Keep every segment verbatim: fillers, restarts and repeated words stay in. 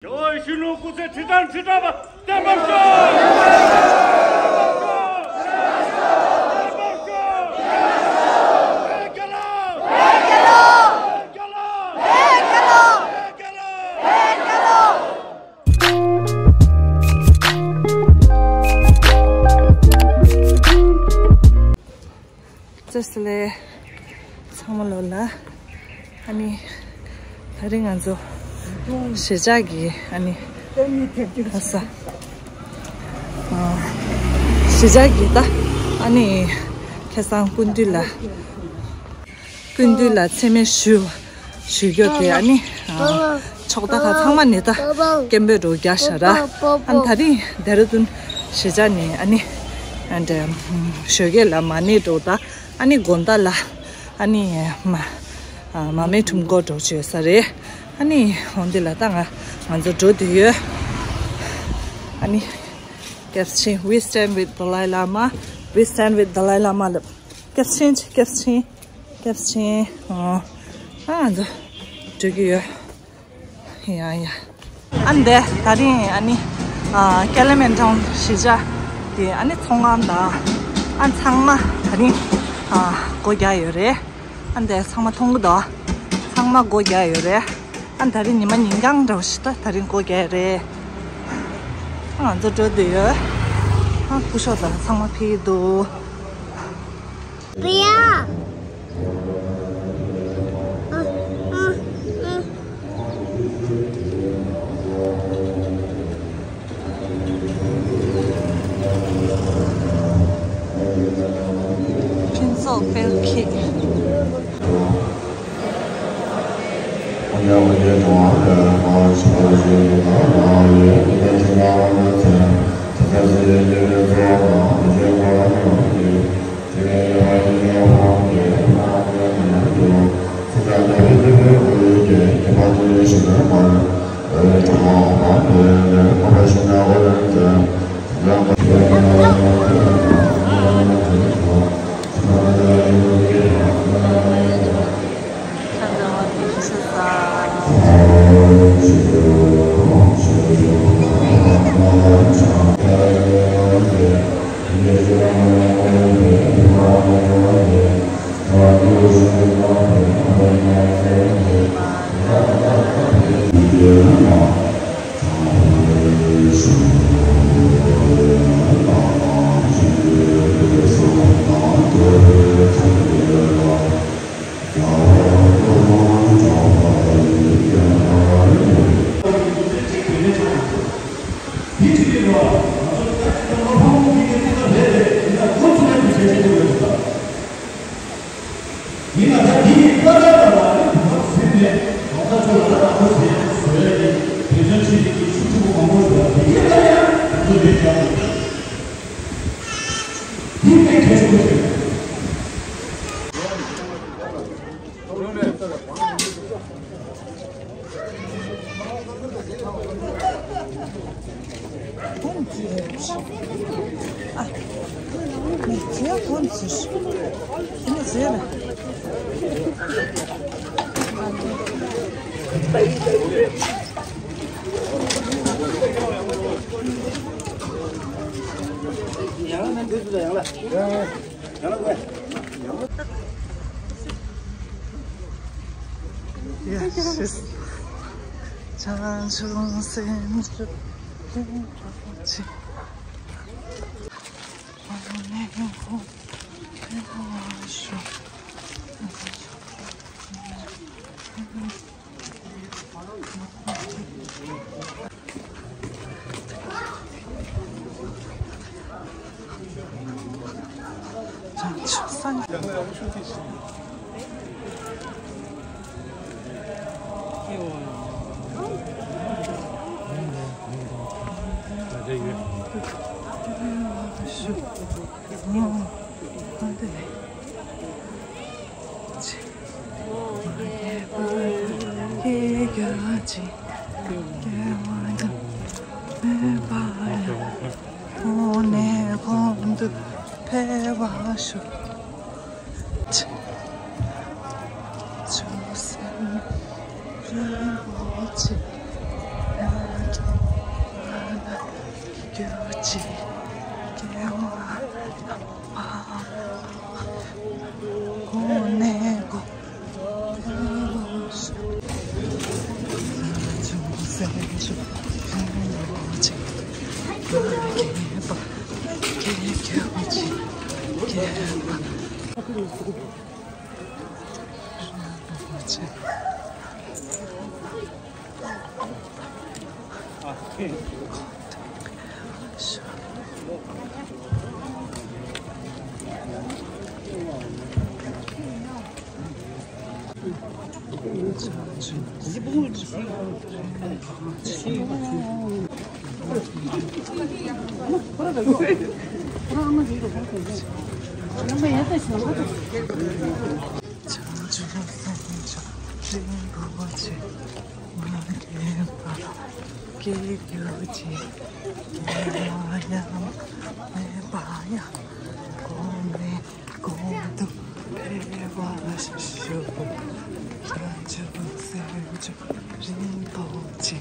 རྒྱལ་བ་ཡིད་བཞིན་ནོར་བུ་སྐུ་ཚེ་ཁྲི་ཕྲག་ཁྲི་ཕྲག་པ་བརྟན་པར་ཤོག་བཀྲ་ཤིས་བདེ་ལེགས། ཚང་མ་ལོ་ལ། ཨ་ནི། ད་རིང་ང་ཚོ་གཞིས་ཆགས་ཀྱི་ཨ་ནི། ཁ་ས། གཞིས་ཆགས་ཀྱི་ད། ཨ་ནི། ཁ་སང་སྐུ་མདུན་ལ། སྐུ་མདུན་ལ་མཚན་སྨད་ཞུ། ཞུ་རྒྱུ་དེ་ཨ་ནི། ཨ། ཕྱོགས་མཐའ་ཁག་ཚང་མ་ནས་ད་སྐད་འབོད་འདྲ་རྒྱག་ཤག་ར། ཨ་ནི་ད་རིང་ལྡེ་ར་ལྡུན་གཞིས་ཆགས་ནས་ཨ་ནི། ཨ་འདྲ། ཞོགས་ཀས་ལ་མ་ཎི་འདྲ་ད། ཨ་ནི་དགོང་དག་ལ། ཨ་ནི་མ། ཨ། མར་མེ་ཁྲོམ་སྐོར་འདྲ་བྱེད་ས་རེད། ཨ་ནི་འོ་འདི་ལ་ད་ང་ང་ཚོ་འགྲོ་འདོད་ཡོད། ཨ་ནི། སྐྱབས་ཆེན། We stand with Dalai Lama. We stand with Dalai Lama ལབ། སྐྱབས་ཆེན། སྐྱབས་ཆེན། སྐྱབས་ཆེན། ཨོ། ཨ་ང་ཚོ་འགྲོ་གི་ཡོད། ཡ་ཡ། ཨ་འདི་ད་རིང་ཨ་ནི། ཨ། ཀེ་ལི་མན་ཊོན་གཞིས་ཆགས་དེ་ཨ་ནི་ཚོང་ཁང་དང་། ཨ་ཚང་མ་ད་རིང་། ཨ། སྒོ་རྒྱག་ཡོད་རེད། ཨ་འདི་ཚང་མ་མཐོང་གི་འདུག་ཚང་མ་སྒོ་རྒྱག་ཡོད་རེད། ཨ་ད་རིང་ཉི་མ་ཉིན་གང་འདྲ་བོ་ཞིག་ད་ད་རིང་སྒོ་རྒྱག་ཡོད་རེད། ཨ་ང་ཚོ་འགྲོ་འདོད་ཡོད། ཨ་སྐུ་ཞབས་དང་ཚང་མ་ཕེབས་ཀྱི་འདུག་རེད་ཡ། ཕུན་ཚོགས་དཔལ་ཁྱེད། ཡིན་ན་ད་འདི་ཡི་བཀའ་ལྟར་ལ་ནི་བུ་མོ་ཟེར་ནས་གང་ལྟར་ཁྱོད་ལ་ན་ཁོ་ཟེར་བཟོ་ཡ་ཡིན། དེ་ཚོའི་ཆེད་དུ་ཆུ་ཕྲུ་གུ་མང་པོ་ཡོད་ལ་དེ་གའི་ལ་ཡང་དེ་ཚོ་ལས་བྱ་དགོས། འདི་དཔེ་གལ་ཆེན་པོ་ཞིག་རེད། ཡང་ན་འདི་ཚོ་ཡང་ལ། ཡང་ལ་ངོས། ཡ་ཤིས། བྱང་ཆུབ་སེམས་མཆོག་ལྷུན་གྱིས་གྲུབ་ཅིང་། སྐྱེ་བ་གོང་ནས་གོང་དུ་འཕེལ་བར་ཤོག་བྱང་ཆུབ་སེམས་མཆོག་རིན་པོ་ཆེ། མ་སྐྱེས་པ་སྐྱེ་གྱུར་ཅིག་སྐྱེ་བ་རིན་པོ་ཆེ། བྱང་ཆུབ་སེམས་མཆོག་རིན་པོ་ཆེ། མ་སྐྱེས་པ་སྐྱེ་གྱུར་ཅིག་སྐྱེ་བ་ཡང་མེད་པ་ཡང་། གོང་ནས་གོང་དུ་འཕེལ་བར་ཤོག་བྱང་ཆུབ་སེམས་མཆོག་རིན་པོ་ཆེ།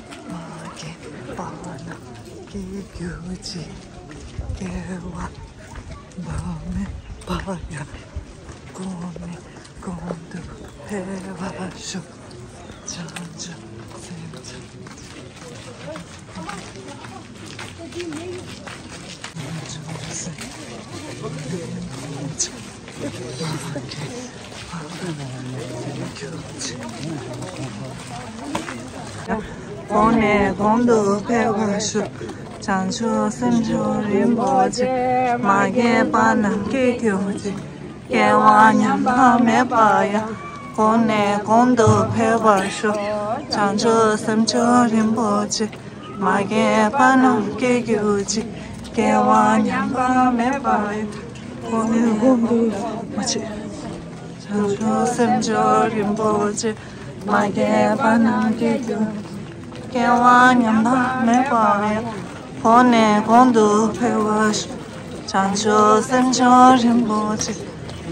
མ་སྐྱེས་པ་རྣམས་སྐྱེ་གྱུར་ཅིག་སྐྱེ་བ་མེད་པ་ཡང་། གོང་ནས་གོང་དུ་འཕེལ་བར་ཤོག་བྱང་ཆུབ་སེམས་མཆོག་གོང་ནས་གོང་དུ་འཕེལ་བར་ཤོག་བྱང་ཆུབ་སེམས་མཆོག་རིན་པོ་ཆེ། མ་སྐྱེས་པ་རྣམས་སྐྱེ་གྱུར་ཅིག་སྐྱེ་བ་ཉམས་པ་མེད་པ་ཡང་། གོང་ནས་གོང་དུ་འཕེལ་བར་ཤོག་བྱང་ཆུབ་སེམས་མཆོག་རིན་པོ་ཆེ། མ་སྐྱེས་པ་རྣམས་སྐྱེ་གྱུར་ཅིག་སྐྱེ་བ་ཉམས་པ་མེད་པ་ཡང་། གོང་ནས་གོང་དུ་མ་ཆེ། བྱང་ཆུབ་སེམས་མཆོག་རིན་པོ་ཆེ། མ་སྐྱེས་པ་རྣམས་སྐྱེ་གྱུར་ཅིག་སྐྱེ་བ་ཉམས་པ་མེད་པ་ཡང་། གོང་ནས་གོང་དུ་འཕེལ་བར་ཤོག་བྱང་ཆུབ་སེམས་མཆོག་རིན་པོ་ཆེ།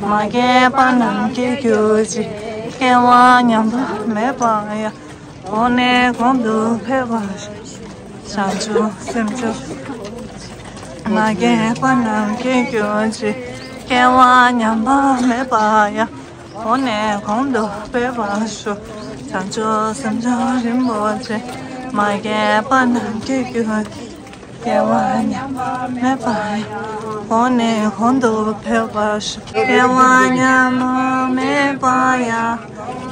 མ་སྐྱེས་པ་རྣམས་སྐྱེ་གྱུར་ཅིག་སྐྱེ་བ་ཉམས་པ་མེད་པ་ཡང་། གོང་ནས་གོང་དུ་འཕེལ་བར་ཤོག་བྱང་ཆུབ་སེམས་མཆོག་མ་སྐྱེས་པ་རྣམས་སྐྱེ་གྱུར་ཅིག་སྐྱེ་བ་ཉམས་པ་མེད་པ་ཡང་། གོང་ནས་གོང་དུ་འཕེལ་བར་ཤོག་བྱང་ཆུབ་སེམས་མཆོག་རིན་པོ་ཆེ། མ་སྐྱེས་པ་རྣམས་སྐྱེ་གྱུར་ཅིག་སྐྱེ་བ་ཉམས་པ་མེད་པ་ཡང་། གོང་ནས་གོང་དུ་འཕེལ་བར་ཤོག་སྐྱེ་བ་ཉམས་པ་མེད་པ་ཡང་།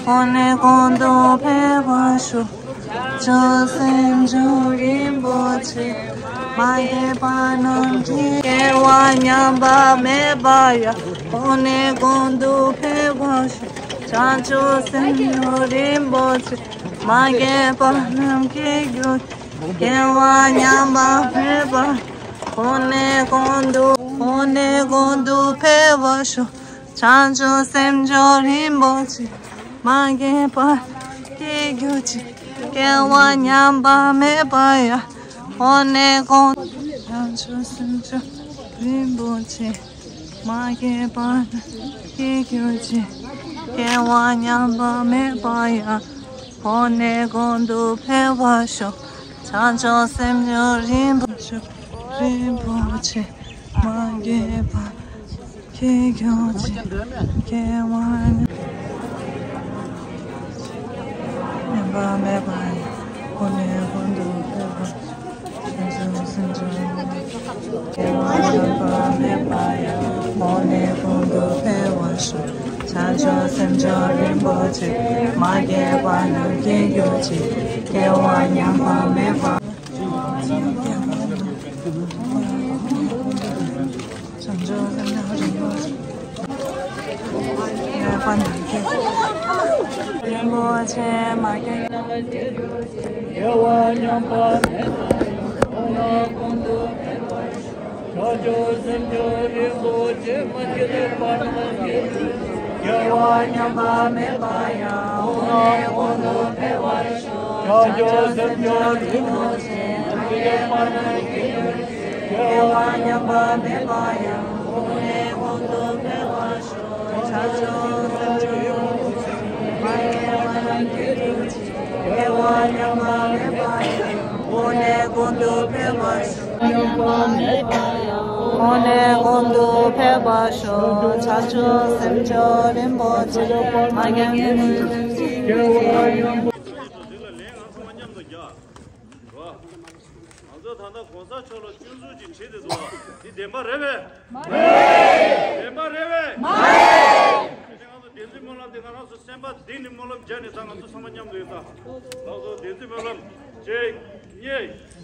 གོང་ནས་གོང་དུ་འཕེལ་བར་ཤོག་བྱང་ཆུབ་སེམས་མཆོག་རིན་པོ་ཆེ། མ་སྐྱེས་པ་རྣམས་ཀྱི་སྐྱེ་བ་ཉམས་པ་མེད་པ་ཡང་། གོང་ནས་གོང་དུ་འཕེལ་བར་ཤོག་བྱང་ཆུབ་སེམས་མཆོག་རིན་པོ་ཆེ། མ་སྐྱེས་པ་རྣམས་སྐྱེ་གྱུར་ཅིག་སྐྱེ་བ་ཉམས་པ་མེད་པ། གོང་ནས་གོང་དུ་གོང་ནས་གོང་དུ་འཕེལ་བར་ཤོག་བྱང་ཆུབ་སེམས་མཆོག་རིན་པོ་ཆེ། མ་སྐྱེས་པ་སྐྱེ་གྱུར་ཅིག་སྐྱེ་བ་ཉམས་པ་མེད་པ་ཡང་། གོང་ནས་གོང་བྱང་ཆུབ་སེམས་མཆོག་རིན་པོ་ཆེ། མ་སྐྱེས་པ་སྐྱེ་གྱུར་ཅིག་སྐྱེ་བ་ཉམས་པ་མེད་པ་ཡང་། གོང་ནས་གོང་དུ་འཕེལ་བར་ཤོག་བྱང་ཆུབ་སེམས་མཆོག་རིན་པོ་ཆེ། རིན་པོ་ཆེ། མ་སྐྱེས་པ་སྐྱེ་གྱུར་ཅིག་སྐྱེ་བ་ཉམས་པ་མེད་པ་ཡང་། གོང་ནས་གོང་དུ་འཕེལ་བར་ཤོག་བྱང་ཆུབ་སེམས་མཆོག་རིན་པོ་ཆེ། སྐྱེ་བ་ཉམས་པ་མེད་པ་ཡང་། གོང་ནས་གོང་དུ་འཕེལ་བར་ཤོག་བྱང་ཆུབ་སེམས་མཆོག་རིན་པོ་ཆེ། མ་སྐྱེས་པ་རྣམས་སྐྱེ་གྱུར་ཅིག་སྐྱེ་བ་ཉམས་པ་མེད་པ། བྱང་ཆུབ་སེམས་མཆོག་རིན་པོ་ཆེ། སྐྱེས་པ་རྣམས་སྐྱེ། རིན་པོ་ཆེ། མ་སྐྱེས། སྐྱེ་བ་ཉམས་པ་མེད་པ་ཡང་། གོང་ནས་གོང་དུ་འཕེལ་བར་ཤོག་བྱང་ཆུབ་སེམས་མཆོག་རིན་པོ་ཆེ། མ་སྐྱེས་པ་རྣམས་སྐྱེ། སྐྱེ་བ་ཉམས་པ་མེད་པ་ཡང་། གོང་ནས་གོང་དུ་འཕེལ་བར་ཤོག་བྱང་ཆུབ་སེམས་མཆོག་རིན་པོ་ཆེ། མ་སྐྱེས་པ་རྣམས་སྐྱེ། སྐྱེ་བ་ཉམས་པ་མེད་པ་ཡང་། གོང་ནས་གོང་དུ་འཕེལ་བར་ཤོག་བྱང་ཆུབ་སེམས་མཆོག་རིན་པོ་ཆེ། མ་སྐྱེས་པ་རྣམས་སྐྱེ། སྐྱེ་བ་ཉམས་པ་མེད་པ་ཡང་། གོང་ནས་གོང་དུ་འཕེལ་བར་ཤོག་གོང་ནས་གོང་དུ་འཕེལ་བར་ཤོག་བྱང་ཆུབ་སེམས་མཆོག་རིན་པོ་ཆེ་མ་ཉམས་ཀྱི་ནུས་ཤུགས་ཀྱིས། ང་ཚོ་ད་ལྟ་གོང་ས་མཆོག་ལ་སྐྱོན་འཛུགས་ཀྱི་བྱེད་དེ་འདུག་འདི་བདེན་པ་རེད་པས། མ་རེད། བདེན་པ་རེད་པས། མ་རེད། དེ་ང་ཚོ་བདེན་ཚིག་སྨོན་ལམ་དེ་ང་རང་ཚོ་སེམས་པ་གཏིང་ནས་སྨོན་ལམ་རྒྱག་ནས་ད་ང་ཚོ་ཚང་མ་མཉམ་དུ་ཡོད་ད། ལགས་སོ། བདེན་ཚིག་སྨོན་ལམ་གཅིག་གཉིས།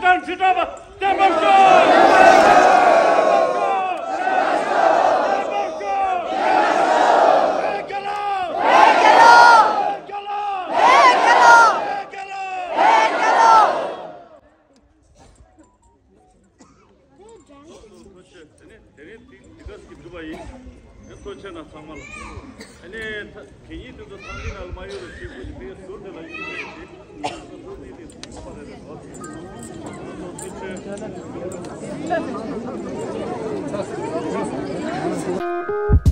དང་དྲིལ་བསྒྲགས་པ་བརྟན་པར་ཤོག་དེ་ནས་དེ་རིང་འདི་ག་ཟིག་གྲུབ་པ་ཡིན། ཨེ་ཐུགས་རྗེ་གནང་ཚང་མ་ལ། ཨ་ནི་ད་གད་སྙིགས་དེ་ཚོ་ཚང་མའི་ནང་ལ་མ་ཡོད་རུང་ཅིག་པོ་ཅིག་དེ་ཟུར་དེ་ལ་ཡོད་རེད་དེ། ད་ཚང་མའི་དེ་ཚོ་ཚང་མ་རེད་རེད་བ། ཐུགས་རྗེ་ཆེ།